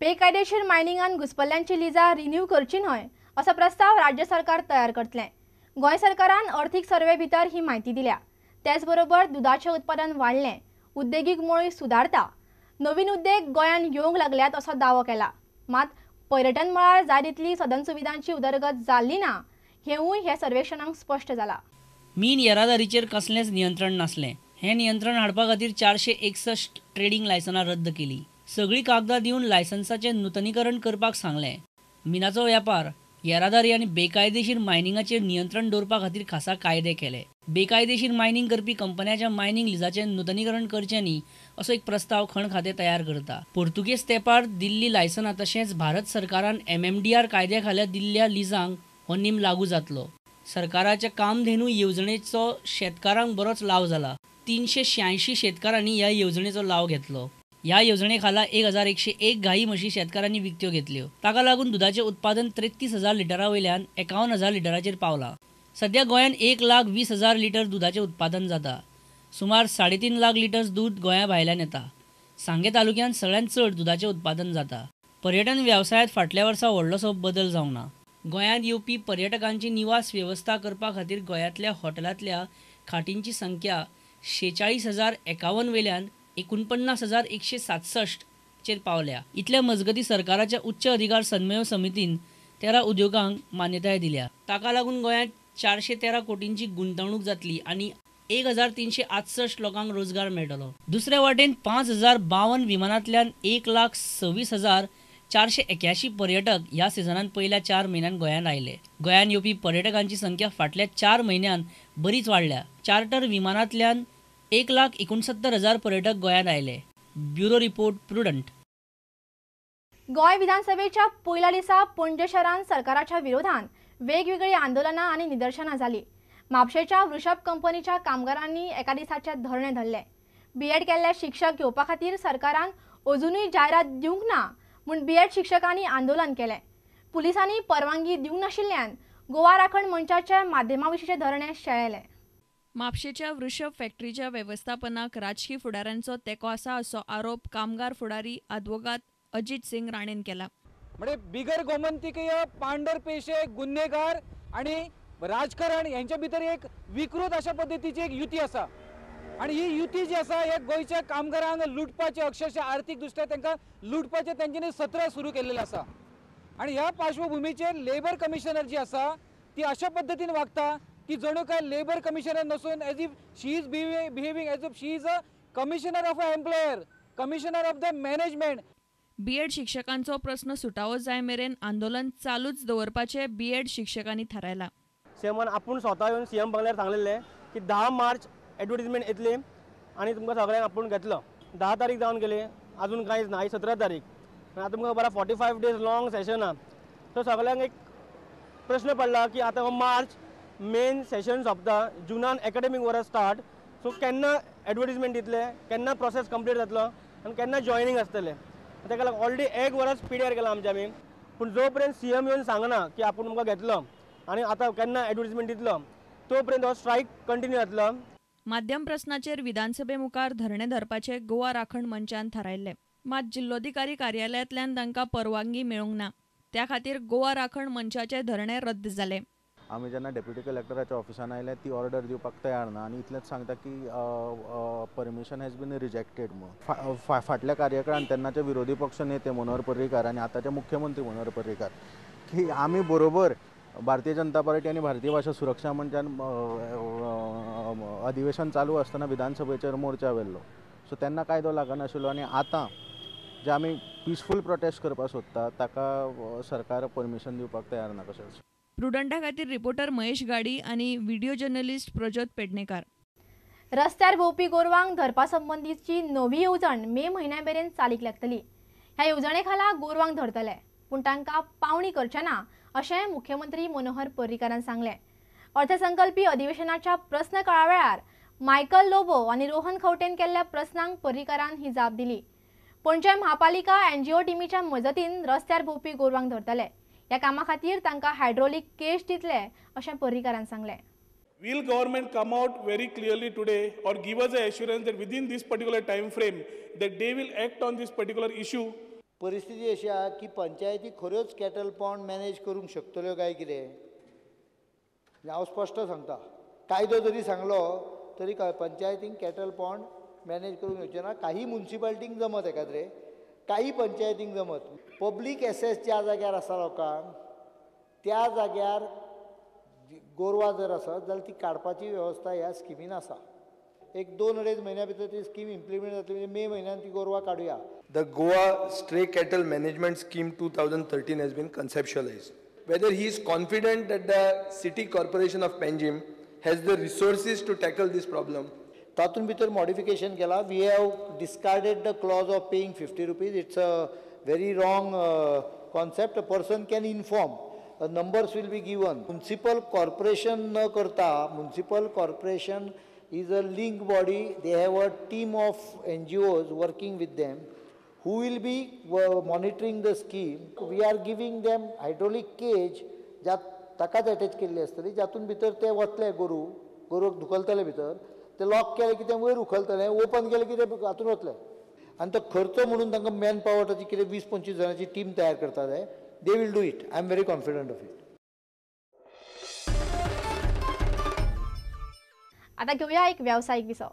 बेकायदेशीर मायनिंगान घुसपल्ल्यांची लिजां रिन्यू करची न्हय असो प्रस्ताव राज्य सरकार तयार करतलें। गोंय सरकारान अर्थीक सर्वे भितर ही म्हायती दिल्या। त्याचबरोबर दुदाचें उत्पादन वाडलें, उद्देगीक मळूय सुदारता, नवीन उद्देग गोंयांत येवंक लागल्यात असो दावो केला। मात पर्यटन मळार जाय तितली सदन सुविधांची उदरगत जाल्ली ना हेंवूय ह्या सर्वेक्षणांत स्पश्ट जाला। मीन येरादारीचेर कसलेंच नियंत्रण नासलें। हें नियंत्रण हाडपा खातीर 461 ट्रेडींग लायसनां रद्द केली। सगळीं कागदां दिवन लायसन्साचें नुतनीकरण करपाक सांगलें। मिनाचो व्यापार, येरादारी आनी बेकायदेशीर मायनिंगाचेर नियंत्रण दवरपा खातीर खासा कायदे केले। बेकायदेशीर मायनिंग करपी कंपन्यांच्या मायनिंग लिजाचें नुतनीकरण करचें न्ही असो एक प्रस्ताव खण खातें तयार करता। पोर्तुगेज तेंपार दिल्ली लायसनां तशेंच भारत सरकारान MMDR कायद्या खाला दिल्ल्या लिजांक हो नेम लागू जातलो। सरकाराच्या कामधेनू येवजणेचो शेतकारांक बरोच लाव जाला। 386 शेतकारांनी ह्या येवजणेचो लाव घेतलो। ह्या येवजणे खाला 1101 गायी म्हशी शेतकारांनी विकत्यो घेतल्यो। ताका लागून दुदाचें उत्पादन 33,000 लिटरा वयल्यान 51,000 लिटराचेर पावलां। सध्या गोंयांत 1,20,000 लिटर दुदाचें उत्पादन जाता। सुमार 3.5 लाख लिटर दूद गोंया भायल्यान येता। सांगें तालुक्यांत सगळ्यांत चड दुदाचें उत्पादन जाता। पर्यटन वेवसायांत फाटल्या वर्सा व्हडलोसो बदल जावंक ना। गोंयांत येवपी पर्यटकांची निवास वेवस्था करपा खातीर गोंयांतल्या हॉटेलांतल्या खाटींची संख्या 46,051 वयल्यान 49,167 चेर पावल्या। इतल्या मजगती सरकाराच्या उच्च अधिकार समन्वय समितीन 13 उद्योगांक मान्यताय दिल्या। ताका लागून गोंयांत 413 कोटींची गुंतवणूक जातली आनी 1368 लोकांक रोजगार मेळटलो। दुसरे वाटेन 5,052 विमानांतल्यान 1,26,481 पर्यटक ह्या सिजनान पयल्या 4 म्हयन्यांत गोंयांत आयले। गोंयांत येवपी पर्यटकांची संख्या फाटल्या 4 म्हयन्यांत बरीच वाडल्या। चार्टर विमानांतल्यान 1,69,000 पर्यटक गोंयांत आयले। Bureau report, Prudent. Goa विधानसभेच्या पयल्या दिसा पणजे शहरांत सरकाराच्या विरोधान वेगवेगळी आंदोलनां आनी निदर्शनां जाली। म्हापशेच्या वृषभ कंपनीच्या कामगारांनी एका दिसाचे धरणें धरलें। बीएड केल्ले शिक्षक घेवपा खातीर सरकारान अजुनूय जायरात दिवंक ना म्हूण बीएड शिक्षकांनी आंदोलन केलें। पुलिसांनी परवानगी दिवंक नाशिल्ल्यान गोवा राखण मंचाच्या माध्यमा विशींचें धरणें शेळेलें। म्हापशेच्या वृषभ फॅक्टरीच्या वेवस्थापनाक राजकी फुडाऱ्यांचो तेंको आसा असो आरोप कामगार फुडारी आदवोगाद अजित सिंग राणेन केला। म्हणजे बिगर गोमंतकीय पांढर पेशे गुन्हेगार आणि राजकारण यांच्या भितर एक विकृत अशा पद्दतीची एक युती आसा आणि ही युती जी आसा हे गोंयच्या कामगारांक लुटपाचे, अक्षरशः आर्थिक दृष्ट्या तांकां लुटपाचे तेंच्यांनी सत्र सुरू केल्लें आसा। आणि ह्या पार्श्वभूमीचेर लेबर कमिशनर जी आसा ती अशा पद्दतीन वागता की जणू काय लेबर कमिशनर नसून as if she is behaving as if she is a commissioner of a employer, commissioner of the management. BEd शिक्षकांचो प्रस्न सुटावो जाय मेरेन आंदोलन चालूच दवरपाचें बीएड शिक्षकांनी थारायलां। सीएमान आपूण स्वता येवन सीएम बंगल्यार सांगलेलें की 10 मार्च एडवर्टीजमेंट येतली आनी तुमकां सगळ्यांक आपूण घेतलो। 10 तारीख जावन गेली, अजून कांयच ना। आयज 17 तारीख, आतां तुमकां खबर आसा 45 डेज लॉंग सेशन आहा। सो सगळ्यांक एक प्रश्न पडला की आतां हो मार्च मेन सेशन सोंपता, जुनान एकाडेमीक वर्स स्टार्ट, सो केन्ना एडवर्टीजमेंट दितले, केन्ना प्रोसेस कंप्लीट जातलो आनी केन्ना जॉयनींग आसतलें। ताका लागून ऑलरेडी एक वर्स पिड्यार गेलां आमच्या आमी, पूण जो पर्यंत सीएम येवन सांगना की आपूण तुमकां घेतलो आनी आतां केन्ना एडवर्टीजमेंट दितलो तो पर्यंत हो स्ट्रायक कंटिन्यू जातलो। माध्यम प्रस्नाचेर विधानसभे मुखार धरणें धरपाचें गोवा राखण मंचान थारायल्लें। मात जिल्लोधिकारी कार्यालयांतल्यान तांकां परवानगी मेळूंक ना। त्या खातीर गोवा राखण मंचाचें धरणें रद्द जालें। आमी जेन्ना डेप्युटी कलेक्टराच्या ऑफिसान आयले ती ऑर्डर दिवपाक तयार ना आनी इतलेंच सांगता की परमिशन हॅज बीन रिजेक्टेड म्हणून। फाटल्या कार्यकाळान तेन्नाचे विरोधी पक्ष नेते मनोहर पर्रीकार आनी आतांचे मुख्यमंत्री मनोहर पर्रीकार की आमी बरोबर भारतीय जनता पार्टी आनी भारतीय भाशा सुरक्षा मंचान अधिवेशन चालू आसतना विधानसभेचेर मोर्चा व्हेल्लो। सो तेन्ना कायदो लागनाशिल्लो आनी आतां जे आमी पिसफूल प्रोटेस्ट करपाक सोदता ताका सरकार परमिशन दिवपाक तयार ना कशेंच। प्रुडंटा खातीर रिपोर्टर महेश गाडी आनी व्हिडिओ जर्नलिस्ट प्रज्योत पेडणेकार। रस्त्यार भोंवपी गोरवांक धरपा संबंदीची नवी येवजण मे म्हयन्या मेरेन चालीक लागतली। ह्या येवजणे खाला गोरवांक धरतले, पूण तांकां पावणी करचे ना अशें मुख्यमंत्री मनोहर पर्रीकारान सांगलें। अर्थसंकल्पी अधिवेशनाच्या प्रस्न काळा वेळार मायकल लोबो आनी रोहन खंवटेन केल्ल्या प्रस्नांक पर्रीकारान ही जाप दिली। पणजे म्हापालिका एनजीओ टिमीच्या मजतीन रस्त्यार भोंवपी गोरवांक धरतले। ह्या कामा खातीर तांकां हायड्रोलिक केज दितले अशें पर्रीकारान सांगलें। Will government come out very clearly today or give us an assurance that within this particular time frame that they will act on this particular issue? परिस्थिती अशी आहा की पंचायती खऱ्योच कॅटल पॉन्ड मॅनेज करूंक शकतल्यो काय कितें. हांव स्पश्ट सांगता, कायदो जरी सांगलो तरी पंचायतींक कॅटल पॉन्ड मॅनेज करूंक येवचें ना. काही मुन्सिपालिटींक जमत एकाद्रे, काही पंचायतींक जमत. पब्लीक एसेस ज्या जाग्यार आसा लोकांक त्या जाग्यार गोरवां जर आसत जाल्यार ती काडपाची वेवस्था ह्या स्किमीन आसा. एक 2-2.5 म्हयन्या भितर ती स्कीम इम्प्लिमेंट जातली, म्हणजे मे म्हयन्यान ती गोरवां काडुया. The Goa Stray Cattle Management Scheme 2013 has been conceptualized. Whether he is confident that the City Corporation of Panjim has the resources to tackle this problem. तातूंत भितर मॉडिफिकेशन केला. We have discarded the clause of paying 50 rupees. It's a very wrong concept. A person can inform, numbers will be given. Municipal corporation न करता, municipal corporation is a link body. They have a team of NGOs working with them who will be monitoring the scheme. We are giving them hydraulic cage ज्या ताकाच attach केल्ली आसतली, जातून भितर ते वतले, गोरू गोरूक धुकलतले भितर, ते लॉक केले की ते वयर उखलतले, ओपन केले की ते हातून वतले. आनी तो खर्च म्हणून तांकां मॅन पावर ताची कितें 20-25 जाणांची टीम तयार करता जाय. They will do it. I am very confident of it. आता घेऊया एक व्यावसायिक विसव.